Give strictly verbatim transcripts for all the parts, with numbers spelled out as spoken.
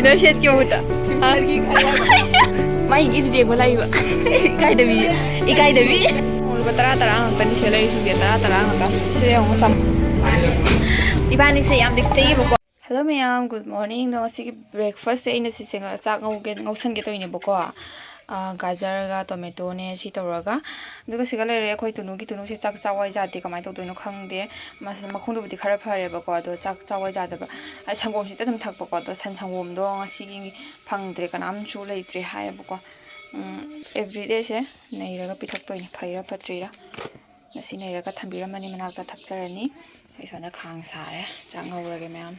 Dinner set ꯀꯤ ꯃꯍꯨꯠꯇ꯫ ꯃꯥꯒꯤ gift ꯌꯦꯡꯕ ꯂꯥꯛꯏꯕ꯫ ꯏꯀꯥꯏꯗꯕꯤ꯫ ꯏꯀꯥꯏꯗꯕꯤ꯫ ꯂꯨꯄꯥ ꯇꯔꯥ ꯇꯔꯥ ꯉꯥꯛꯇꯅꯤ ꯁꯤꯗ ꯂꯩꯔꯤꯁꯤꯡꯁꯦ, ꯇꯔꯥ ꯇꯔꯥ ꯉꯥꯛꯇ꯫ ꯁꯤꯗ ꯌꯦꯡꯉꯣ ꯆꯝ-, ꯏꯕꯥꯅꯤꯁꯦ ꯌꯥꯝ ꯂꯤꯛꯆꯩꯌꯦꯕꯀꯣ꯫ Hello ꯃꯌꯥꯝ, good morning꯫ ꯑꯗꯣ ꯉꯁꯤꯒꯤ breakfast ꯁꯦ ꯑꯩꯅ ꯁꯤꯁꯦ ꯉ-, ꯆꯥꯛ ꯉꯧꯒꯦ, ꯉꯧꯁꯟꯒꯦ ꯇꯧꯔꯤꯅꯦꯕꯀꯣ꯫ ꯑꯥ, ꯒꯥꯖꯔꯒ ꯇꯣꯃꯦꯇꯣꯅꯦ ꯁꯤ ꯇꯧꯔꯒ꯫ ꯑꯗꯨꯒ ꯁꯤꯒ ꯂꯩꯔꯦ ꯑꯩꯈꯣꯏ ꯇꯨꯅꯨꯒꯤ, ꯇꯨꯅꯨꯁꯦ ꯆꯥꯛ ꯆꯥꯎ ꯍꯥꯏ ꯌꯥꯗꯦ, ꯀꯃꯥꯏꯅ ꯇꯧꯗꯣꯏꯅꯣ ꯈꯪꯗꯦ꯫ ꯃꯥꯁꯦ ꯃꯈꯣꯡꯗꯨꯕꯨꯗꯤ ꯈꯔ ꯐꯔꯦꯕꯀꯣ, ꯑꯗꯣ ꯆꯥꯛ ꯆꯥꯎ ꯍꯥꯏ ꯌꯥꯗꯕ꯫ ꯑꯩ ꯁꯪꯒꯣꯝꯁꯤꯗ ꯑꯗꯨꯝ ꯊꯛꯄꯀꯣ, ꯑꯗꯣ ꯁꯟ ꯁꯪꯒꯣꯝꯗꯣ ꯉꯁꯤꯒꯤ ꯐꯪꯗ꯭ꯔꯦ, ꯀꯅꯥꯝꯁꯨ ꯂꯩꯇ꯭ꯔꯦ ꯍꯥꯏꯌꯦꯕꯀꯣ꯫ ꯎꯝ, everyday ꯁꯦ ꯅꯩꯔꯒ ꯄꯤꯊꯛꯇꯣꯏꯅꯦ, ꯐꯩꯔꯥ ꯐꯠꯇ꯭ꯔꯤꯔꯥ꯫ ꯉꯁꯤ ꯅꯩꯔꯒ ꯊꯝꯕꯤꯔꯝꯃꯅꯤ, ꯃꯅꯥꯛꯇ ꯊꯛꯆꯔꯅꯤ꯫ ꯑꯩ ꯁꯣꯝꯗ ꯈꯥꯡ ꯁꯥꯔꯦ, ꯆꯥꯛ ꯉꯧꯔꯒꯦ ꯃꯌꯥꯝ꯫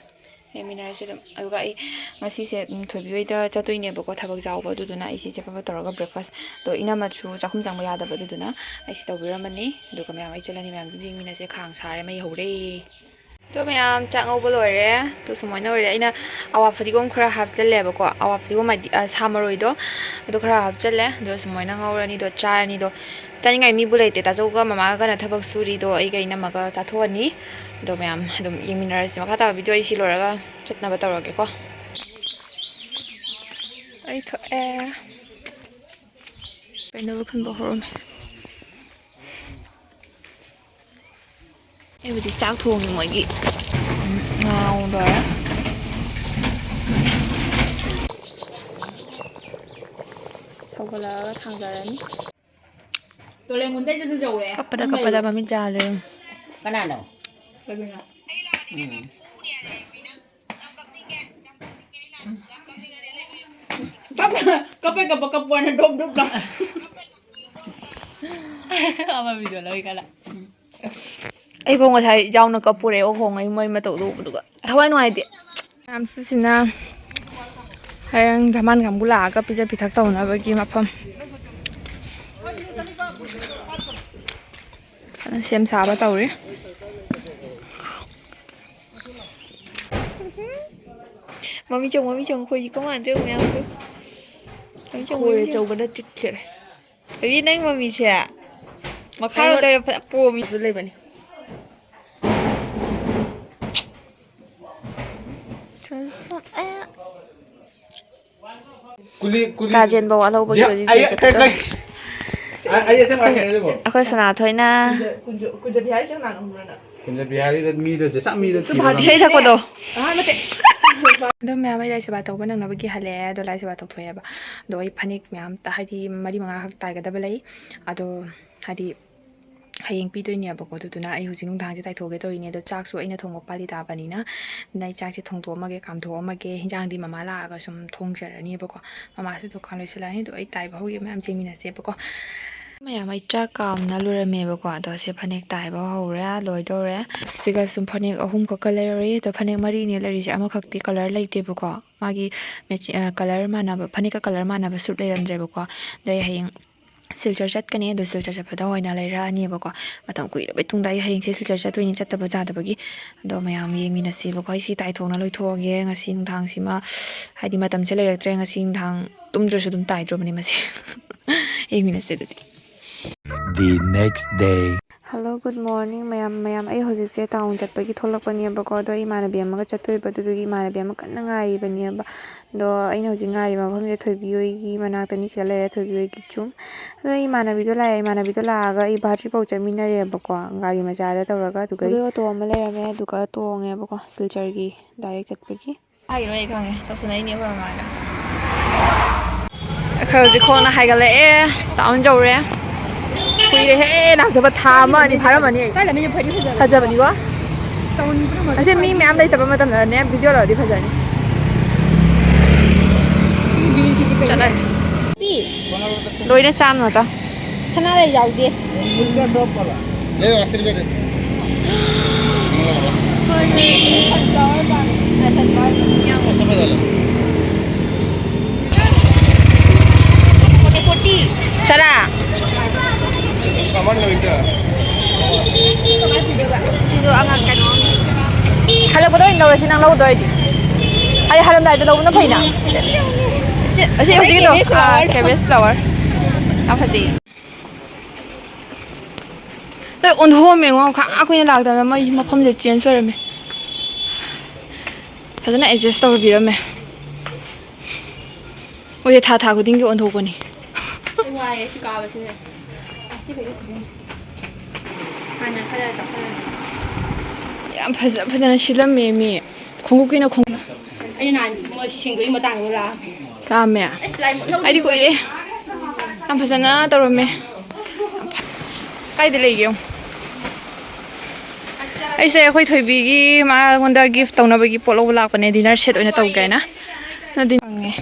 ꯌꯦꯡꯃꯤꯟꯅꯔꯁꯤ ꯑꯗꯨꯝ꯫ ꯑꯗꯨꯒ ꯑꯩ ꯉꯁꯤꯁꯦ, ꯎꯝ, ꯊꯣꯏꯕꯤ ꯍꯣꯏꯗ ꯆꯠꯇꯣꯏꯅꯦꯕꯀꯣ, ꯊꯕꯛ ꯌꯥꯎꯕ, ꯑꯗꯨꯗꯨꯅ ꯑꯩ ꯁꯤꯁꯦ ꯐꯠ ꯐꯠ ꯇꯧꯔꯒ breakfast ꯇꯣ, ꯏꯅꯝꯃꯁꯨ ꯆꯥꯛꯈꯨꯝ ꯆꯪꯕ ꯌꯥꯗꯕ, ꯑꯗꯨꯗꯨꯅ ꯑꯩꯁꯦ ꯇꯧꯕꯤꯔꯝꯃꯅꯤ꯫ ꯑꯗꯨꯒ ꯃꯌꯥꯝ ꯑꯩ ꯆꯠꯂꯅꯤ, ꯃꯌꯥꯝ ꯑꯗꯨꯝ ꯌꯦꯡꯃꯤꯟꯅꯁꯦ꯫ ꯈꯥꯡ ꯁꯥꯔꯦ, ꯃꯩ ꯍꯧꯔꯦ꯫ ꯑꯗꯣ ꯃꯌꯥꯝ ꯆꯥꯛ ꯉꯧꯕ ꯂꯣꯏꯔꯦ꯫ ꯑꯗꯣ ꯁꯨꯃꯥꯏꯅ ꯑꯣꯏꯔꯦ꯫ ꯑꯩꯅ ꯑꯋꯥ ꯐꯗꯤꯒꯣꯝ ꯈꯔ ꯍꯥꯞꯆꯜꯂꯦꯕꯀꯣ, ꯑꯋꯥ ꯐꯗꯤꯒꯣꯝ ꯍꯥꯏꯗꯤ, ꯑ, ꯁꯥ ꯃꯔꯣꯏꯗꯣ, ꯑꯗꯨ ꯈꯔ ꯍꯥꯞꯆꯜꯂꯦ꯫ ꯑꯗꯣ ꯁꯨꯃꯥꯏꯅ ꯉꯧꯔꯅꯤ, ꯑꯗꯣ ꯆꯥꯔꯅꯤ꯫ ꯑꯗꯣ ꯆꯥꯅꯤꯡꯉꯥꯏ ꯃꯤꯕꯨ ꯂꯩꯇꯦ, ꯇꯥꯆꯧꯒ ꯃꯃꯥꯒ ꯀꯟꯅ ꯊꯕꯛ ꯁꯨꯔꯤ꯫ ꯑꯗꯣ ꯑꯩꯒ ꯏꯅꯝꯃꯒ ꯆꯥꯊꯣꯛꯑꯅꯤ꯫ ꯑꯗꯣ ꯃꯌꯥꯝ ꯑꯗꯨꯝ ꯌꯦꯡꯃꯤꯟꯅꯔꯁꯤ꯫ ꯃꯈꯥ ꯇꯥꯕ video ꯑꯩ ꯁꯤ ꯂꯣꯏꯔꯒ ꯆꯠꯅꯕ ꯇꯧꯔꯒꯦꯀꯣ꯫ ꯑꯩ ꯊꯣꯛꯑꯦ꯫ ꯀꯩꯅꯣ ꯈꯟꯕ ꯍꯧꯔꯝꯃꯦ꯫ ꯑꯩꯕꯨꯗꯤ ꯆꯥꯛ ꯊꯣꯡꯉꯤ ꯃꯣꯏꯒꯤ꯫ ꯉꯥꯎ ꯂꯣꯏꯔꯦ꯫ ꯁꯧꯒꯠꯂꯛꯑꯒ ꯊꯥꯡꯗꯔꯅꯤ꯫ ꯇꯣꯂꯦꯟꯒꯨꯟꯗꯩꯗꯁꯨ ꯌꯧꯔꯦ꯫ ꯀꯞꯄꯗ ꯅꯪ ꯀꯞꯄꯗ ꯂꯩꯔꯣ꯫ ꯃꯃꯤꯠ ꯌꯥꯗ꯭ꯔꯦ꯫ ꯀꯅꯥꯅꯣ? ꯀꯩꯅꯣ? ꯎꯝ꯫ ꯀꯞ-, ꯀꯞꯄꯩ ꯀꯞꯄ ꯀꯞꯄ ꯋꯥꯅ ꯗꯣꯞ ꯗꯣꯞ ꯂꯥꯎ꯫ ꯑꯃ video ꯂꯧꯏ ꯀꯥꯟꯗ꯫ ꯑꯩꯕꯨ ꯉꯁꯥꯏ ꯏꯖꯥꯎꯅ ꯀꯞꯄꯨꯔꯦ, ꯑꯣꯛ ꯈꯣꯡꯉꯩ ꯃꯣꯏ ꯃꯇꯧꯗꯣ ꯎꯕꯗꯨꯒ꯫ ꯊꯋꯥꯏ ꯅꯨꯡꯉꯥꯏꯇꯦ꯫ ꯃꯌꯥꯝ ꯁꯤꯁꯤꯅ ꯍꯌꯦꯡ ꯙꯃꯥꯟ ꯀꯥꯡꯕꯨ ꯂꯥꯛꯑꯒ ꯄꯤꯖ ꯄꯤꯊꯛ ꯇꯧꯅꯕꯒꯤ ꯃꯐꯝ꯫ ꯀꯟꯅ ꯁꯦꯝ ꯁꯥꯕ ꯇꯧꯔꯤ꯫ ꯃꯃꯤ ꯆꯣꯡ, ꯃꯃꯤ ꯆꯣꯡ, ꯈꯣꯏꯁꯤ ꯀꯃꯥꯟꯗ꯭ꯔꯦ ꯃꯌꯥꯝꯗꯣ꯫ ꯃꯃꯤ ꯆꯣꯡ, ꯈꯣꯏ ꯃꯃꯤ ꯆꯣꯡ꯫ ꯑꯆꯧꯕꯅ ꯆꯤꯛꯈ꯭ꯔꯦ꯫ ꯑꯕꯤ, ꯅꯪ ꯃꯃꯤꯁꯦ ꯃꯈꯥꯔꯣꯝꯗ ꯐꯖ ꯄꯣꯝꯃꯤ꯫ ꯑꯗꯨ ꯂꯩꯕꯅꯤ꯫ ꯀꯥꯖꯦꯟꯐꯧ ꯑꯂꯧꯕꯒꯤ ꯍꯧꯖꯤꯛ ꯑꯩ ꯖꯦꯜ ꯆꯠꯄꯗꯣ꯫ ꯀꯩ- ꯑꯩ ꯑꯁꯦꯡꯕ ꯍꯥꯏꯔꯛꯀꯦ ꯑꯗꯨꯕꯨ꯫ ꯑꯩꯈꯣꯏ ꯁꯅꯥꯊꯣꯏꯅ ꯀꯨꯟꯖ-, ꯀꯨꯟꯖ ꯕꯤꯍꯥꯔꯤꯁꯦ ꯀꯅꯥꯅꯣ ꯈꯪꯕ꯭ꯔꯥ ꯅꯪ? ꯀꯨꯟꯖ ꯕꯤꯍꯥꯔꯤꯗ ꯃꯤꯗꯣ ꯖꯦꯁꯥ ꯃꯤꯗꯣ ꯊꯤꯕ ꯏꯁꯩ ꯁꯛꯄꯗꯣ꯫ ꯑꯥ, ꯅꯠꯇꯦ꯫ ꯑꯗꯣ ꯃꯌꯥꯝ ꯑꯩ ꯂꯥꯏ ꯁꯦꯕꯥ ꯇꯧꯕ ꯅꯪꯅꯕꯒꯤ ꯍꯜꯂꯛꯑꯦ꯫ ꯑꯗꯣ ꯂꯥꯏ ꯁꯦꯕꯥ ꯇꯧꯊꯣꯛꯑꯦꯕ꯫ ꯑꯗꯣ ꯑꯩ ꯐꯅꯦꯛ ꯃꯌꯥꯝ ꯍꯥꯏꯗꯤ ꯃꯔꯤ ꯃꯉꯥ ꯈꯛ ꯇꯥꯏꯒꯗꯕ ꯂꯩ꯫ ꯑꯗꯣ ꯍꯥꯏꯗꯤ ꯍꯌꯦꯡ ꯄꯤꯗꯣꯏꯅꯦꯕꯀꯣ꯫ ꯑꯗꯨꯗꯨꯅ ꯑꯩ ꯍꯧꯖꯤꯛ ꯅꯨꯡꯗꯥꯡꯁꯦ ꯇꯥꯏꯊꯣꯛꯑꯒꯦ ꯇꯧꯔꯤꯅꯦ꯫ ꯑꯗꯣ ꯆꯥꯛꯁꯨ ꯑꯩꯅ ꯊꯣꯡꯕ ꯄꯥꯂꯤ ꯇꯥꯕꯅꯤꯅ, ꯑꯗꯨꯅ ꯑꯩ ꯆꯥꯛꯁꯦ ꯊꯣꯡꯗꯣꯛꯑꯝꯃꯒꯦ, ꯀꯥꯝꯊꯣꯛꯑꯝꯃꯒꯦ꯫ ꯍꯤꯟꯖꯥꯡꯗꯤ ꯃꯃꯥ ꯂꯥꯛꯑꯒ ꯁꯨꯝ ꯊꯣꯡꯖꯔꯅꯤꯕꯀꯣ꯫ ꯃꯃꯥꯁꯨ ꯗꯨꯀꯥꯟ ꯂꯣꯏꯁꯤꯜꯂꯛꯑꯅꯤ꯫ ꯑꯗꯣ ꯑꯩ ꯇꯥꯏꯕ ꯍꯧꯈꯤꯕ ꯃꯌꯥꯝꯁꯦ ꯌꯦꯡꯃꯤꯟꯅꯁꯦꯕꯀꯣ꯫ ꯃꯌꯥꯝ ꯑꯩ ꯆꯥꯛ ꯀꯥꯝꯅ ꯂꯣꯏꯔꯝꯃꯦꯕꯀꯣ꯫ ꯑꯗꯣ ꯁꯦ ꯐꯅꯦꯛ ꯇꯥꯏꯕ ꯍꯧꯔꯦ, ꯂꯣꯏꯗꯧꯔꯦ꯫ ꯁꯤꯒ ꯁꯨꯝ ꯐꯅꯦꯛ ꯑꯍꯨꯝ ꯈꯛꯀ ꯂꯩꯔꯦ꯫ ꯑꯗꯣ ꯐꯅꯦꯛ ꯃꯔꯤꯅꯦ ꯂꯩꯔꯤꯁꯦ, ꯑꯃꯈꯛꯇꯤ ꯀꯂꯔ ꯂꯩꯇꯦꯕꯀꯣ꯫ ꯃꯥꯒꯤ ꯃꯦꯆꯤ-, ꯑ, ꯀꯂꯔ ꯃꯥꯟꯅꯕ, ꯐꯅꯦꯛꯀ ꯀꯂꯔ ꯃꯥꯟꯅꯕ ꯁꯨꯠ ꯂꯩꯔꯝꯗ꯭ꯔꯦꯕꯀꯣ꯫ ꯑꯗꯣ ꯑꯩ ꯍꯌꯦꯡ ꯁꯤꯜꯆꯔ ꯆꯠꯀꯅꯤ꯫ ꯑꯗꯣ ꯁꯤꯜꯆꯔ ꯆꯠꯄꯗ ꯑꯣꯏꯅ ꯂꯩꯔꯛꯑꯅꯦꯕꯀꯣ꯫ ꯃꯇꯝ ꯀꯨꯏꯔꯕꯩ ꯇꯨꯡꯗ ꯑꯩ ꯍꯌꯦꯡꯁꯦ ꯁꯤꯜꯆꯔ ꯆꯠꯇꯣꯏꯅꯤ, ꯆꯠꯇꯕ ꯌꯥꯗꯕꯒꯤ꯫ ꯑꯗꯣ ꯃꯌꯥꯝ ꯌꯦꯡꯃꯤꯟꯅꯁꯦꯕꯀꯣ꯫ ꯑꯩ ꯁꯤ ꯇꯥꯏꯊꯣꯛꯅ ꯂꯣꯏꯊꯣꯛꯑꯒꯦ ꯉꯁꯤ ꯅꯨꯡꯗꯥꯡꯁꯤꯃ, ꯍꯥꯏꯗꯤ ꯃꯇꯝꯁꯦ ꯂꯩꯔꯛꯇ꯭ꯔꯦ ꯉꯁꯤ ꯅꯨꯡꯗꯥꯡ꯫ ꯇꯨꯝꯗ꯭ꯔꯁꯨ ꯑꯗꯨꯝ ꯇꯥꯏꯗ꯭ꯔꯣꯕꯅꯦ ꯃꯁꯤ꯫ ꯌꯦꯡꯃꯤꯟꯅꯁꯦ ꯑꯗꯨꯗꯤ꯫ The next day. Hello, good morning ꯃꯌꯥꯝ꯫ ꯃꯌꯥꯝ, ꯑꯩ ꯍꯧꯖꯤꯛꯁꯦ ꯇꯥꯎꯟ ꯆꯠꯄꯒꯤ ꯊꯣꯛꯂꯛꯄꯅꯦꯕꯀꯣ꯫ ꯑꯗꯣ ꯑꯩ ꯏꯃꯥꯟꯅꯕꯤ ꯑꯃꯒ ꯆꯠꯇꯣꯏꯕ, ꯑꯗꯨꯗꯨꯒꯤ ꯏꯃꯥꯟꯅꯕꯤ ꯑꯃ ꯀꯟꯅ ꯉꯥꯏꯔꯤꯕꯅꯦꯕ꯫ ꯑꯗꯣ ꯑꯩꯅ ꯍꯧꯖꯤꯛ ꯉꯥꯏꯔꯤꯕ ꯃꯐꯝꯁꯦ ꯊꯣꯏꯕꯤ ꯍꯣꯏꯒꯤ ꯃꯅꯥꯛꯇꯅꯤ, ꯁꯤꯗ ꯂꯩꯔꯦ ꯊꯣꯏꯕꯤ ꯍꯣꯏꯒꯤ ꯆꯨꯝ꯫ ꯑꯗꯣ ꯑꯩ ꯏꯃꯥꯟꯅꯕꯤꯗꯣ ꯂꯥꯛꯑꯦ, ꯏꯃꯥꯟꯅꯕꯤꯗꯣ ꯂꯥꯛꯑꯒ ꯑꯩ ꯚꯥꯇ꯭ꯔꯤꯐꯧ ꯆꯠꯃꯤꯟꯅꯔꯦꯕꯀꯣ, ꯒꯥꯔꯤ ꯃꯆꯥꯗ ꯇꯧꯔꯒ꯫ ꯑꯗꯨꯒ ꯑꯗꯨꯒ ꯑꯣꯇꯣ ꯑꯃ ꯂꯩꯔꯝꯃꯦ, ꯑꯗꯨꯒ ꯇꯣꯡꯉꯦꯕꯀꯣ ꯁꯤꯜꯆꯔꯒꯤ ꯗꯥꯏꯔꯦꯛ ꯆꯠꯄꯒꯤ꯫ ꯍꯥꯏꯔꯣꯏ, ꯑꯩ ꯈꯪꯉꯦ, ꯇꯧꯁꯟꯅꯩꯅꯦ ꯑꯩꯈꯣꯏ ꯃꯃꯥꯒ꯫ ꯑꯩꯈꯣꯏ ꯍꯧꯖꯤꯛ ꯈꯣꯡꯅ ꯍꯥꯏꯒꯠꯂꯛꯑꯦ, ꯇꯥꯎꯟ ꯌꯧꯔꯦ꯫ ꯀꯨꯏꯔꯦꯍꯦ ꯂꯥꯛꯇꯕ, ꯊꯥ ꯑꯃ ꯑꯅꯤ ꯐꯥꯔꯝꯃꯅꯤ ꯑꯩ꯫ ꯀꯥꯏ ꯂꯝꯕꯤꯁꯦ ꯐꯗꯤ ꯐꯖꯕꯅꯦ꯫ ꯐꯖꯕꯅꯤꯀꯣ꯫ ꯇꯥꯎꯟ ꯄꯨꯝꯅꯃꯛ ꯑꯁꯤ ꯃꯤ ꯃꯌꯥꯝ ꯂꯩꯇꯕ ꯃꯇꯝꯗꯅꯦ ꯚꯤꯗꯤꯑꯣ ꯂꯧꯔꯗꯤ ꯐꯖꯅꯤ꯫ ꯁꯤꯒꯤ ꯚ꯭ꯌꯨꯁꯤꯗꯤ ꯀꯩꯅꯣ? ꯆꯠꯂꯦ꯫ ꯄꯤ꯫ ꯂꯣꯏꯅ ꯆꯥꯝꯃ ꯅꯠꯇ꯫ ꯁꯅꯥ ꯂꯩ ꯌꯥꯎꯗꯦ꯫ ले, अस्सी रुपये दे। Sunflower पान। हाँ, sunflower पान। Forty, forty. ꯆꯔꯥ꯫ ꯁꯤꯁꯨ ꯑꯉꯥꯡ ꯀꯩꯅꯣ꯫ ꯍꯜꯂꯛꯄꯗ ꯑꯣꯏꯅ ꯂꯧꯔꯁꯤ, ꯅꯪ ꯂꯧꯗꯣꯏꯗꯤ꯫ ꯍꯥꯏꯗꯤ ꯍꯜꯂꯝꯗꯥꯏꯗ ꯂꯧꯕꯅ ꯐꯩꯅ꯫ ꯑꯁꯤ, ꯑꯁꯤ ꯍꯧꯖꯤꯛꯀꯤꯗꯣ꯫ Cabbage flower꯫ ꯑꯥ, cabbage flower꯫ ꯌꯥꯝ ꯐꯖꯩꯌꯦ꯫ ꯂꯣꯏ ꯑꯣꯟꯊꯣꯛꯑꯝꯃꯦꯉꯣ, ꯈꯥꯡ ꯀꯨꯏꯅ ꯂꯥꯛꯇꯕꯅ ꯃꯩ ꯃꯐꯝꯁꯦ change ꯑꯣꯏꯔꯝꯃꯦ꯫ ꯐꯖꯅ adjust ꯇꯧꯕꯤꯔꯝꯃꯦ꯫ ꯃꯣꯏꯁꯦ ꯊꯥ ꯊꯥ ꯈꯨꯗꯤꯡꯒꯤ ꯑꯣꯟꯊꯣꯛꯄꯅꯤ꯫ ꯑꯩ ꯋꯥꯏꯌꯦ ꯁꯤ ꯀꯥꯕꯁꯤꯅ꯫ ꯁꯤ ꯀꯩꯗꯧ ꯐꯖꯅ? ꯍꯥꯟꯅ ꯈꯔ ꯆꯥꯎꯈꯠꯂꯝꯃꯤ꯫ ꯌꯥꯝ ꯐꯖ ꯐꯖꯅ ꯁꯤꯜꯂꯝꯃꯦ ꯃꯤ꯫ ꯈꯣꯡꯎꯞꯀꯤꯅ ꯈꯣꯡꯎꯞ꯫ ꯑꯩꯅ ꯅꯍꯥꯟ ꯃꯣꯏ ꯁꯦꯡꯗꯣꯛꯏ ꯃꯇꯥꯡꯗꯨꯗ ꯂꯥꯛꯑꯝꯃꯤ꯫ ꯂꯥꯛꯑꯝꯃꯦ? ꯑꯁ, ꯂꯥꯏ ꯃꯨꯠꯍꯧꯔꯦ꯫ ꯑꯩꯗꯤ ꯀꯨꯏꯔꯦ꯫ ꯌꯥꯝ ꯐꯖꯅ ꯇꯧꯔꯝꯃꯦ꯫ ꯀꯥꯏꯗ ꯂꯩꯒꯦ ꯌꯦꯡꯉꯨ꯫ ꯑꯩꯁꯦ ꯑꯩꯈꯣꯏ ꯊꯣꯏꯕꯤꯒꯤ ꯃꯉꯣꯟꯗ gift ꯇꯧꯅꯕꯒꯤ ꯄꯣꯠ ꯂꯧꯕ ꯂꯥꯛꯄꯅꯦ, dinner set ꯑꯣꯏꯅ ꯇꯧꯒꯦ ꯍꯥꯏꯅ꯫ ꯅꯗꯤ ꯐꯪꯉꯦ꯫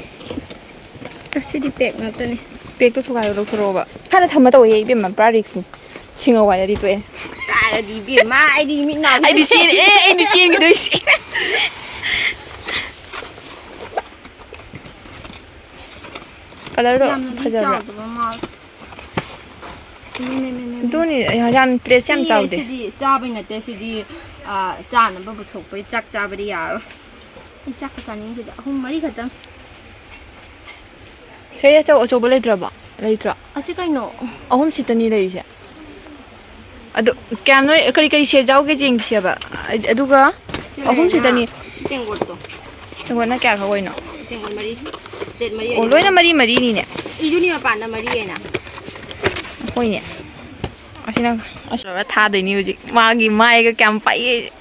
ꯑꯁꯤꯗꯤ pack ꯉꯥꯛꯇꯅꯤ꯫ Packꯇꯣ ꯊꯨꯒꯥꯏꯔ ꯂꯧꯊꯣꯔꯛꯑꯣꯕ꯫ ꯈꯔ ꯊꯝꯃ ꯇꯧꯋꯦ ꯏꯕꯦꯝꯃ, ꯄꯨꯔꯥ riskꯅꯤ꯫ ꯁꯤꯡꯉꯧ ꯍꯥꯏꯔꯗꯤ ꯇꯣꯛꯑꯦ꯫ ꯀꯥꯏꯗꯒꯤ ꯏꯕꯦꯝꯃ, ꯑꯩꯗꯤ ꯃꯤꯠ ꯅꯥ ꯑꯩꯗꯤ ꯆꯦꯟ-, ꯑꯦ, ꯑꯩꯗꯤ ꯆꯦꯟꯈꯤꯗꯣꯏꯁꯤ꯫ Colourꯗꯣ ꯌꯥꯝꯅꯗꯤ ꯐꯖꯕ꯭ꯔꯥ? ꯆꯥꯎꯗꯕ ꯃꯥꯜꯂꯦ꯫ ꯃꯦ, ꯃꯦ, ꯃꯦ, ꯃꯦ, ꯃꯦ꯫ ꯑꯗꯨꯅꯤ, ꯌꯥꯝ, place ꯌꯥꯝ ꯃꯤ ꯆꯥꯎꯗꯦ꯫ ꯁꯤꯗꯤ ꯆꯥꯕꯩ ꯅꯠꯇꯦ, ꯁꯤꯗꯤ, ꯑ, ꯆꯥꯅꯕ ꯄꯨꯊꯣꯛꯄꯩ ꯆꯥꯛ ꯆꯥꯕꯗꯤ ꯌꯥꯔꯣꯏ꯫ ꯑꯩ ꯆꯥꯛꯀ ꯆꯥꯅꯤꯡꯗꯦꯗ, ꯑꯍꯨꯝ ꯃꯔꯤ ꯈꯛꯇꯪ꯫ ꯁꯦ ꯑꯆꯧ-, ꯑꯆꯧꯕ ꯂꯩꯇ꯭ꯔꯕꯣ? ꯂꯩꯇ꯭ꯔꯣ? ꯑꯁꯤ ꯀꯩꯅꯣ? ꯑꯍꯨꯝ ꯁꯤꯠꯇꯅꯤ ꯂꯩꯔꯤꯁꯦ꯫ ꯑꯗꯨ ꯀꯌꯥꯝ ꯅꯣꯏ ꯀꯔꯤ ꯀꯔꯤ set ꯌꯥꯎꯒꯦ ꯌꯦꯡꯁꯦꯕ꯫ ꯑꯗꯨꯒ ꯁꯤ ꯑꯍꯨꯝ ꯂꯩꯔꯦꯅ, ꯁꯤꯠꯇꯅꯤ꯫ ꯁꯤ ꯇꯦꯡꯀꯣꯠꯇꯣ꯫ ꯇꯦꯡꯀꯣꯠꯅ ꯀꯌꯥꯈꯛ ꯑꯣꯏꯅꯣ? ꯇꯦꯡꯀꯣꯠ ꯃꯔꯤ꯫ Plate ꯃꯔꯤ ꯑꯣ, ꯍꯥꯏꯗꯤ ꯂꯣꯏꯅ ꯃꯔꯤ꯫ ꯃꯔꯤ ꯃꯔꯤꯅꯤꯅꯦ? ꯏꯗꯨꯅꯤ ꯃꯄꯥꯟꯗ ꯃꯔꯤ ꯍꯥꯏꯅ꯫ ꯍꯣꯏꯅꯦ꯫ ꯑꯁꯤꯅ, ꯑꯁꯤ ꯂꯧꯔ ꯊꯥꯗꯣꯏꯅꯤ ꯍꯧꯖꯤꯛ꯫ ꯃꯥꯒꯤ ꯃꯥꯏꯒ ꯀꯌꯥꯝ ꯄꯥꯛꯏ꯫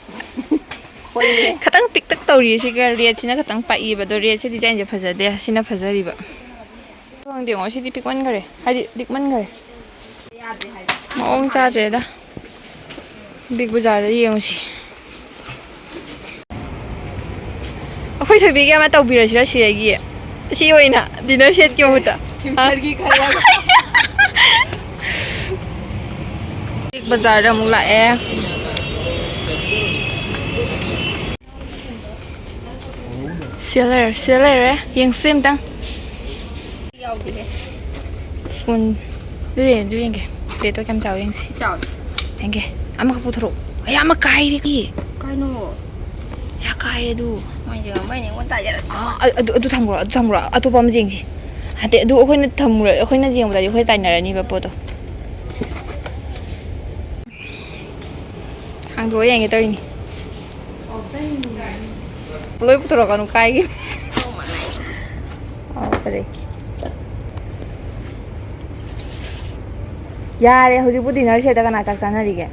ꯍꯣꯏꯅꯦ꯫ ꯈꯇꯪ ꯄꯤꯛꯇꯛ ꯇꯧꯔꯤꯌꯦ ꯁꯤꯒ, redꯁꯤꯅ ꯈꯇꯪ ꯄꯥꯛꯏꯕ, ꯑꯗꯣ redꯁꯦ designꯁꯦ ꯐꯖꯗꯦ, ꯁꯤꯅ ꯐꯖꯔꯤꯕ꯫ ꯈꯪꯗꯦꯉꯣ, ꯁꯤꯗꯤ ꯄꯤꯛꯃꯟꯈꯔꯦ, ꯍꯥꯏꯗꯤ ꯂꯤꯛꯃꯟꯈꯔꯦ꯫ ꯃꯑꯣꯡ ꯆꯥꯗ꯭ꯔꯦꯗ꯫ Big Bazaarꯗ ꯌꯦꯡꯉꯨꯁꯤ꯫ ꯑꯩꯈꯣꯏ ꯊꯣꯏꯕꯤꯒꯤ ꯑꯃ ꯇꯧꯕꯤꯔꯁꯤꯔ ꯁꯤꯗꯒꯤ? ꯁꯤ ꯑꯣꯏꯅ dinner setꯀꯤ ꯃꯍꯨꯠꯇ꯫ Futureꯒꯤ ꯈꯜꯂꯒ꯫ Big Bazaarꯗ ꯑꯃꯨꯛ ꯂꯥꯛꯑꯦ꯫ ꯁꯤꯗ ꯂꯩꯔꯦ, ꯁꯤꯗ ꯂꯩꯔꯦ꯫ ꯌꯦꯡꯁꯤ ꯑꯝꯇꯪ꯫ ꯌꯥꯎꯗꯦꯍꯦ꯫ Spoon꯫ ꯑꯗꯨ ꯌꯦꯡ-, ꯑꯗꯨ ꯌꯦꯡꯒꯦ꯫ Plateꯇꯣ ꯀꯌꯥꯝ ꯆꯥꯎꯋꯤ ꯌꯦꯡꯁꯤ꯫ ꯆꯥꯎꯋꯤ꯫ ꯌꯦꯡꯒꯦ꯫ ꯑꯃꯈꯛ ꯄꯨꯊꯣꯔꯛꯑꯣ꯫ ꯑꯩ ꯑꯃ ꯀꯥꯏꯔꯦ꯫ ꯀꯩꯅꯣ? ꯌꯥ ꯀꯥꯏꯔꯦ ꯑꯗꯨ꯫ ꯃꯣꯏꯁꯦ ꯉꯝꯃꯣꯏꯅꯦ, ꯑꯩꯉꯣꯟꯗ ꯇꯥꯏꯅꯔꯛꯀꯅꯤ꯫ ꯑꯥ, ꯑ-, ꯑꯗꯨ, ꯑꯗꯨ ꯊꯝꯈ꯭ꯔꯣ, ꯑꯗꯨ ꯊꯝꯈ꯭ꯔꯣ꯫ ꯑꯇꯣꯞꯄ ꯑꯃ ꯌꯦꯡꯁꯤ꯫ ꯅꯠꯇꯦ, ꯑꯗꯨ ꯑꯩꯈꯣꯏꯅ ꯊꯝꯃꯨꯔ-, ꯑꯩꯈꯣꯏꯅ ꯌꯦꯡꯕꯗꯗꯤ ꯑꯩꯈꯣꯏ ꯇꯥꯏꯅꯔꯅꯤꯕ ꯄꯣꯠꯇꯣ꯫ ꯍꯥꯡꯗꯣꯛꯑ ꯌꯦꯡꯒꯦ ꯇꯧꯔꯤꯅꯤ꯫ ꯂꯣꯏ ꯄꯨꯊꯣꯔꯛꯀꯅꯨ, ꯀꯥꯏꯒꯤ꯫ ꯑꯧ, ꯐꯖꯩ꯫ ꯌꯥꯔꯦ, ꯍꯧꯖꯤꯛꯄꯨ dinner ꯁꯦꯠꯇ ꯀꯅꯥ ꯆꯥꯛ ꯆꯥꯅꯔꯤꯒꯦ?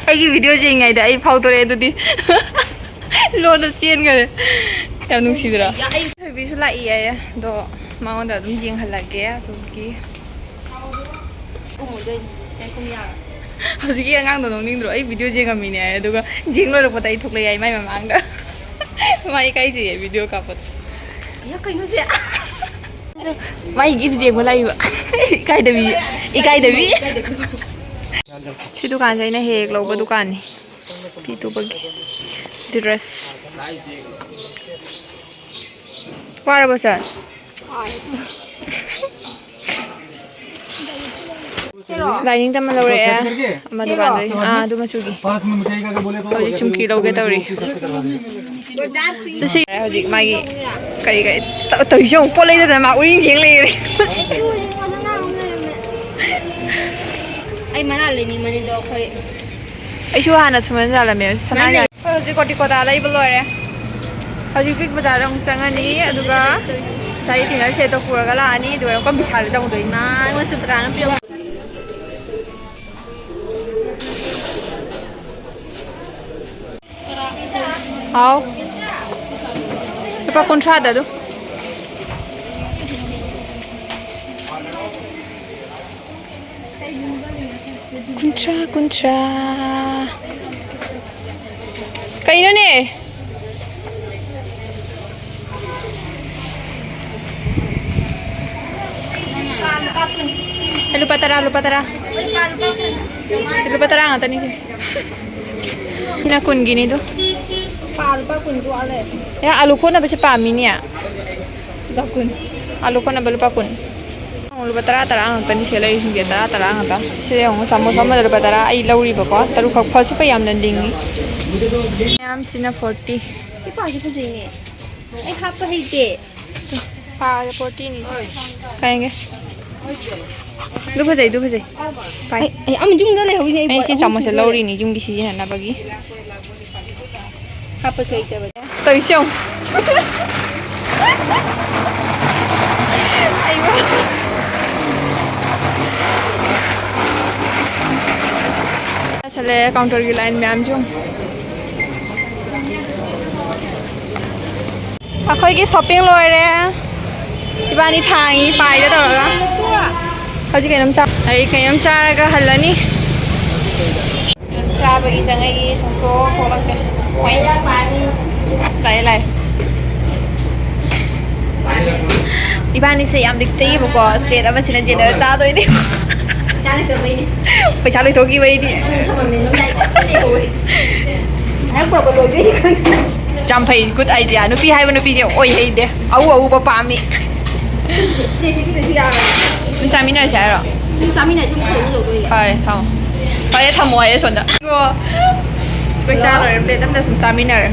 ꯑꯩꯒꯤ video ꯌꯦꯡꯉꯤꯉꯩꯗ ꯑꯩ ꯐꯥꯎꯗꯣꯔꯛꯑꯦ ꯑꯗꯨꯗꯤ꯫ ꯂꯣꯟꯗ ꯆꯦꯟꯈꯔꯦ꯫ ꯌꯥꯝ ꯅꯨꯡꯁꯤꯗ꯭ꯔꯣ? ꯊꯣꯏꯕꯤꯁꯨ ꯂꯥꯛꯏꯌꯦ, ꯑꯗꯣ ꯃꯉꯣꯟꯗ ꯑꯗꯨꯝ ꯌꯦꯡꯍꯜꯂꯒꯦ꯫ ꯑꯗꯨꯒꯤ ꯍꯧꯖꯤꯛꯀꯤ ꯑꯉꯥꯡꯗꯣ ꯅꯣꯛꯅꯤꯡꯗ꯭ꯔꯣ? ꯑꯩ video ꯌꯦꯡꯉꯝꯃꯤꯅꯦ ꯍꯥꯏ, ꯑꯗꯨꯒ ꯌꯦꯡ ꯂꯣꯏꯔꯛꯄꯗ ꯑꯩ ꯊꯣꯛꯂꯛꯑꯦ ꯍꯥꯏ ꯃꯥꯏ ꯃꯃꯥꯡꯗ꯫ ꯃꯥ ꯏꯀꯥꯏꯖꯩꯌꯦ video ꯀꯥꯞꯄꯗ꯫ ꯑꯌꯥ, ꯀꯩꯅꯣꯁꯦ? ꯃꯥꯏ gift ꯌꯦꯡꯕ ꯂꯥꯛꯏꯕ꯫ ꯏꯀꯥꯏꯗꯕꯤ, ꯏꯀꯥꯏꯗꯕꯤ꯫ ꯁꯤ ꯗꯨꯀꯥꯟꯁꯦ ꯑꯩꯅ ꯍꯦꯛ ꯍꯦꯛ ꯂꯧꯕ ꯗꯨꯀꯥꯟꯅꯤ꯫ ꯐꯤ ꯇꯨꯕꯒꯤ dress꯫ ꯋꯥꯔꯕꯣ ꯆꯟ? ꯂꯥꯏꯅꯤꯡ ꯇꯝꯃ ꯂꯧꯔꯛꯑꯦ꯫ ꯑꯃ ꯗꯨꯀꯥꯟꯗꯩ꯫ ꯑꯥ, ꯑꯗꯨ ꯃꯆꯨꯒꯤ꯫ ꯍꯧꯖꯤꯛ ꯆꯨꯝꯀꯤ ꯂꯧꯒꯦ ꯇꯧꯔꯤ꯫ ꯆꯠꯁꯤ꯫ ꯍꯧꯖꯤꯛ ꯃꯥꯒꯤ ꯀꯔꯤ ꯀꯔꯤ ꯇ-, ꯇꯧꯔꯤꯁꯦ ꯌꯦꯡꯉꯨ꯫ ꯄꯣꯠ ꯂꯩꯗꯗꯅ ꯃꯥ ꯎꯔꯤꯡ ꯌꯦꯡ ꯂꯩꯔꯦ꯫ ꯑꯩ ꯃꯅꯥ ꯂꯩꯅꯤꯡꯕꯅꯤꯗꯣ ꯑꯩꯈꯣꯏ꯫ ꯑꯩꯁꯨ ꯍꯥꯟꯅ ꯁꯨꯃꯥꯏꯅ ꯌꯥꯜꯂꯝꯃꯦ꯫ ꯁꯅꯥ ꯃꯥꯅꯦ꯫ ꯌꯥꯜ-, ꯑꯩꯈꯣꯏ ꯍꯧꯖꯤꯛ ꯀꯣꯇꯤ ꯀꯣꯇꯥ ꯂꯩꯕ ꯂꯣꯏꯔꯦ꯫ ꯍꯧꯖꯤꯛ big ꯕꯖꯥꯔꯗ ꯑꯃꯨꯛ ꯆꯪꯉꯅꯤ, ꯑꯗꯨꯒ ꯉꯁꯥꯏꯒꯤ dinner set ꯇꯣ ꯄꯨꯔꯒ ꯂꯥꯛꯑꯅꯤ, ꯑꯗꯨꯒ ꯑꯃꯨꯛꯀ ꯕꯤꯁꯥꯜꯗ ꯆꯪꯉꯨꯗꯣꯏꯅꯤ꯫ ꯑꯩꯉꯣꯟꯗꯁꯨ ꯗꯨꯀꯥꯟ ꯑꯃ ꯄꯤꯔꯝꯃꯣ꯫ ꯍꯥꯎ꯫ ꯂꯨꯄꯥ ꯀꯨꯟꯊ꯭ꯔꯥꯗ ꯑꯗꯨ꯫ ꯀꯨꯟꯊ꯭ꯔꯥ, ꯀꯨꯟꯊ꯭ꯔꯥ꯫ ꯀꯩꯅꯣꯅꯦ? ꯂꯨꯄꯥ ꯇꯔꯥ, ꯂꯨꯄꯥ ꯇꯔꯥ꯫ ꯂꯨꯄꯥ ꯇꯔꯥ ꯉꯥꯛꯇꯅꯤ ꯁꯦ꯫ ꯁꯤꯅ ꯀꯨꯟꯒꯤꯅꯤꯗꯣ꯫ ꯄꯥ ꯂꯨꯄꯥ ꯀꯨꯟ ꯇꯣꯛꯑ ꯂꯩꯔꯦ꯫ ꯑꯦ, ꯑꯂꯨ ꯈꯣꯠꯅꯕꯁꯦ ꯄꯥꯝꯃꯤꯅꯦ꯫ ꯂꯨꯄꯥ ꯀꯨꯟ꯫ ꯑꯂꯨ ꯈꯣꯠꯅꯕ ꯂꯨꯄꯥ ꯀꯨꯟ꯫ ꯂꯨꯄꯥ ꯇꯔꯥ, ꯇꯔꯥ ꯉꯥꯛꯇꯅꯤ ꯁꯤꯗ ꯂꯩꯔꯤꯁꯤꯡꯁꯦ, ꯇꯔꯥ, ꯇꯔꯥ ꯉꯥꯛꯇ꯫ ꯁꯤꯗ ꯌꯦꯡꯉꯨ, ꯆꯥꯃꯁ ꯑꯃꯗ ꯂꯨꯄꯥ ꯇꯔꯥ ꯑꯩ ꯂꯧꯔꯤꯕꯀꯣ, ꯇꯔꯨꯛꯈꯛ꯫ ꯐꯁꯨ ꯐꯩ, ꯌꯥꯝꯅ ꯂꯤꯡꯉꯤ꯫ ꯃꯌꯥꯝꯁꯤꯅ forty꯫ ꯁꯤ ꯄꯥꯁꯦ ꯐꯖꯩꯅꯦ꯫ ꯑꯩ ꯍꯥꯞꯄ ꯍꯩꯇꯦ꯫ ꯄꯥꯁꯦ forty ꯅꯤ꯫ ꯀꯥꯏꯒꯦ? ꯑꯗꯨ ꯐꯖꯩ, ꯑꯗꯨ ꯐꯖꯩ꯫ ꯄꯥꯏ꯫ ꯑꯩ, ꯑꯩ ꯑꯃ ꯌꯨꯝꯗ ꯂꯩꯍꯧꯔꯤꯅꯦ ꯑꯩ ꯑꯩ ꯁꯤ ꯑꯍꯨꯝ ꯆꯥꯃꯁꯁꯦ ꯁꯨꯗꯣꯔꯦ꯫ ꯂꯧꯔꯤꯅꯤ ꯌꯨꯝꯒꯤ ꯁꯤꯖꯤꯟꯅꯅꯕꯒꯤ꯫ ꯍꯥꯞꯄꯁꯨ ꯍꯩꯇꯕꯅꯦ꯫ ꯇꯧꯏꯁꯦ ꯌꯦꯡꯉꯨ꯫ ꯆꯠꯂꯦ counter ꯒꯤ line ꯃꯌꯥꯝꯁꯨ ꯌꯦꯡꯉꯨ꯫ ꯑꯩꯈꯣꯏꯒꯤ shopping ꯂꯣꯏꯔꯦ꯫ ꯏꯕꯥꯅꯤ ꯊꯥꯡꯉꯤ ꯄꯥꯏꯗ ꯇꯧꯔꯒ꯫ ꯍꯧꯖꯤꯛ ꯀꯩꯅꯣꯝ ꯆꯥ-, ꯑꯩ ꯀꯩꯅꯣꯝ ꯆꯥꯔꯒ ꯍꯜꯂꯅꯤ꯫ ꯆꯥꯕꯒꯤ ꯆꯪꯉꯛꯏ ꯁꯨꯝ ꯊꯣꯛ ꯊꯣꯛꯂꯛꯇꯦ꯫ ꯂꯥꯛꯑꯦ, ꯂꯥꯛꯑꯦ꯫ ꯏꯕꯥꯅꯤꯁꯦ ꯌꯥꯝ ꯂꯤꯛꯆꯩꯌꯦꯕꯀꯣ꯫ Plate ꯑꯃꯁꯤꯅ ꯖꯦꯅꯦꯔꯦꯜ ꯆꯥꯗꯣꯏꯅꯤ꯫ ꯄꯩꯁꯥ ꯂꯩꯇꯕꯩꯅꯦ꯫ ꯄꯩꯁꯥ ꯂꯣꯏꯊꯣꯛꯈꯤꯕꯩꯅꯤ꯫ ꯊꯝꯃꯝꯃꯦ, ꯑꯗꯨꯝ ꯂꯥꯏꯔꯤꯛ ꯀꯟꯅ ꯂꯩꯍꯧꯔꯦ꯫ ꯍꯦꯛ ꯄꯨꯔꯛꯄ ꯂꯣꯏꯗꯣꯏꯅꯤ ꯈꯪꯉꯦ꯫ ꯌꯥꯝ ꯐꯩ, good idea꯫ ꯅꯨꯄꯤ ꯍꯥꯏꯕ ꯅꯨꯄꯤꯁꯦ ꯑꯣꯏ ꯍꯩꯗꯦ꯫ ꯑꯎ ꯑꯎꯕ ꯄꯥꯝꯃꯤ꯫ ꯆꯦ, ꯆꯦ, ꯄꯤꯕ ꯌꯥꯔꯣꯏ꯫ ꯑꯗꯨꯝ ꯆꯥꯃꯤꯟꯅꯔꯁꯦ ꯍꯥꯏꯔꯣ? ꯑꯗꯨꯝ ꯆꯥꯃꯤꯟꯅꯔꯁꯦ, ꯑꯃꯨꯛ ꯊꯣꯡꯉꯨꯗꯧꯗꯣꯏꯅꯦ꯫ ꯍꯣꯏ, ꯊꯝꯃꯣ꯫ ꯐꯔꯦ, ꯊꯝꯃꯣ ꯍꯥꯏꯔꯦ ꯁꯣꯝꯗ꯫ ꯑꯩꯈꯣꯏ ꯆꯥ ꯂꯣꯏꯔꯦ, plate ꯑꯝꯗ ꯁꯨꯝ ꯆꯥꯃꯤꯟꯅꯔꯦ꯫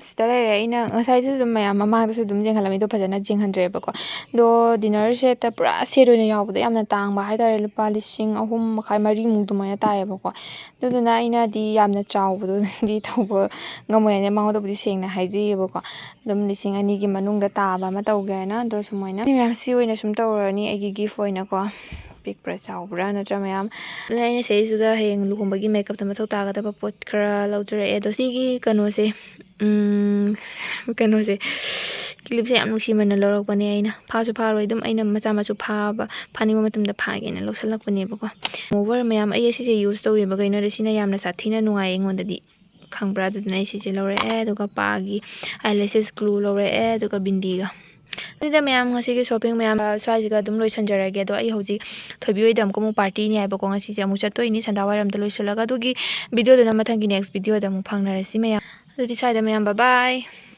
ꯁꯤꯗ ꯂꯩꯔꯦ꯫ ꯑꯩꯅ ꯉꯁꯥꯏꯗꯨꯁꯨ ꯑꯗꯨꯝ ꯃꯌꯥꯝ ꯃꯃꯥꯡꯗꯁꯨ ꯑꯗꯨꯝ ꯌꯦꯡꯍꯜꯂꯝꯃꯤ, ꯑꯗꯣ ꯐꯖꯅ ꯌꯦꯡꯍꯟꯗ꯭ꯔꯦꯕꯀꯣ꯫ ꯑꯗꯣ dinner set ꯇ ꯄꯨꯔꯥ set ꯑꯣꯏꯅ ꯌꯥꯎꯕꯗꯣ ꯌꯥꯝꯅ ꯇꯥꯡꯕ ꯍꯥꯏꯇꯥꯔꯦ, ꯂꯨꯄꯥ ꯂꯤꯁꯤꯡ ꯑꯍꯨꯝ ꯃꯈꯥꯏ, ꯃꯔꯤꯃꯨꯛ ꯑꯗꯨꯃꯥꯏꯅ ꯇꯥꯏꯌꯦꯕꯀꯣ꯫ ꯑꯗꯨꯗꯨꯅ ꯑꯩꯅꯗꯤ ꯌꯥꯝꯅ ꯆꯥꯎꯕꯗꯨꯗꯤ ꯇꯧꯕ ꯉꯝꯃꯣꯏ ꯍꯥꯏꯅ ꯃꯉꯣꯟꯗꯕꯨꯗꯤ ꯁꯦꯡꯅ ꯍꯥꯏꯖꯩꯌꯦꯕꯀꯣ꯫ ꯑꯗꯨꯝ ꯂꯤꯁꯤꯡ ꯑꯅꯤꯒꯤ ꯃꯅꯨꯡꯗ ꯇꯥꯕ ꯑꯃ ꯇꯧꯒꯦ ꯍꯥꯏꯅ꯫ ꯑꯗꯣ ꯁꯨꯃꯥꯏꯅ ꯁꯤ ꯃꯌꯥꯝ, ꯁꯤ ꯑꯣꯏꯅ ꯁꯨꯝ ꯇꯧꯔꯅꯤ ꯑꯩꯒꯤ gift ꯑꯣꯏꯅꯀꯣ꯫ ꯄꯤꯛꯄ꯭ꯔꯥ ꯆꯥꯎꯕ꯭ꯔꯥ ꯅꯠꯇ꯭ꯔꯥ ꯃꯌꯥꯝ꯫ ꯑꯗꯨꯅ ꯑꯩꯅ ꯁꯤꯗꯩꯁꯤꯗ ꯍꯌꯦꯡ ꯂꯨꯍꯣꯡꯕꯒꯤ makeup ꯇ ꯃꯊꯧ ꯇꯥꯒꯗꯕ ꯄꯣꯠ ꯈꯔ ꯂꯧꯖꯔꯛꯑꯦ꯫ ꯑꯗꯣ ꯁꯤꯒꯤ ꯀꯩꯅꯣꯁꯦ, ꯎꯝ, ꯀꯩꯅꯣꯁꯦ, clip ꯁꯦ ꯌꯥꯝ ꯅꯨꯡꯁꯤꯃꯟꯅ ꯂꯧꯔꯛꯄꯅꯦ ꯑꯩꯅ꯫ ꯐꯥꯁꯨ ꯐꯥꯔꯣꯏ, ꯑꯗꯨꯝ ꯑꯩꯅ ꯃꯆꯥ ꯃꯁꯨ ꯐꯥꯕ, ꯐꯥꯅꯤꯡꯕ ꯃꯇꯝꯗ ꯐꯥꯒꯦꯅ ꯂꯧꯁꯜꯂꯛꯄꯅꯦꯕꯀꯣ꯫ Remover ꯃꯌꯥꯝ ꯑꯩ ꯁꯤꯁꯦ use ꯇꯧꯋꯦꯕ, ꯀꯩꯅꯣꯗ ꯁꯤꯅ ꯌꯥꯝꯅ ꯁꯥꯊꯤꯅ ꯅꯨꯡꯉꯥꯏ ꯑꯩꯉꯣꯟꯗꯗꯤ꯫ ꯈꯪꯕ꯭ꯔꯥ? ꯑꯗꯨꯗꯨꯅ ꯑꯩ ꯁꯤꯁꯦ ꯂꯧꯔꯛꯑꯦ꯫ ꯑꯗꯨꯒ ꯄꯥꯒꯤ eyelashes glue ꯂꯧꯔꯛꯑꯦ, ꯑꯗꯨꯒ ꯕꯤꯟꯗꯤꯒ꯫ ꯑꯗꯨꯗ ꯃꯌꯥꯝ, ꯉꯁꯤꯒꯤ shopping ꯃꯌꯥꯝ, ꯑ, ꯁ꯭ꯋꯥꯏꯁꯤꯒ ꯑꯗꯨꯝ ꯂꯣꯏꯁꯟꯖꯔꯒꯦ꯫ ꯑꯗꯣ ꯑꯩ ꯍꯧꯖꯤꯛ ꯊꯣꯏꯕꯤ ꯍꯣꯏꯗ ꯑꯃꯨꯛꯀ ꯑꯃꯨꯛ party ꯅꯤ ꯍꯥꯏꯕꯀꯣ꯫ ꯉꯁꯤꯁꯦ ꯑꯃꯨꯛ ꯆꯠꯇꯣꯏꯅꯤ ꯁꯟꯗꯥꯋꯥꯏꯔꯝꯗ ꯂꯣꯏꯁꯤꯜꯂꯒ꯫ ꯑꯗꯨꯒꯤ video ꯗꯨꯅ ꯃꯊꯪꯒꯤ next video ꯗ ꯑꯃꯨꯛ ꯐꯪꯅꯔꯁꯤ ꯃꯌꯥꯝ꯫ ꯑꯗꯨꯗꯤ ꯁ꯭ꯋꯥꯏꯗ ꯃꯌꯥꯝ, bye bye꯫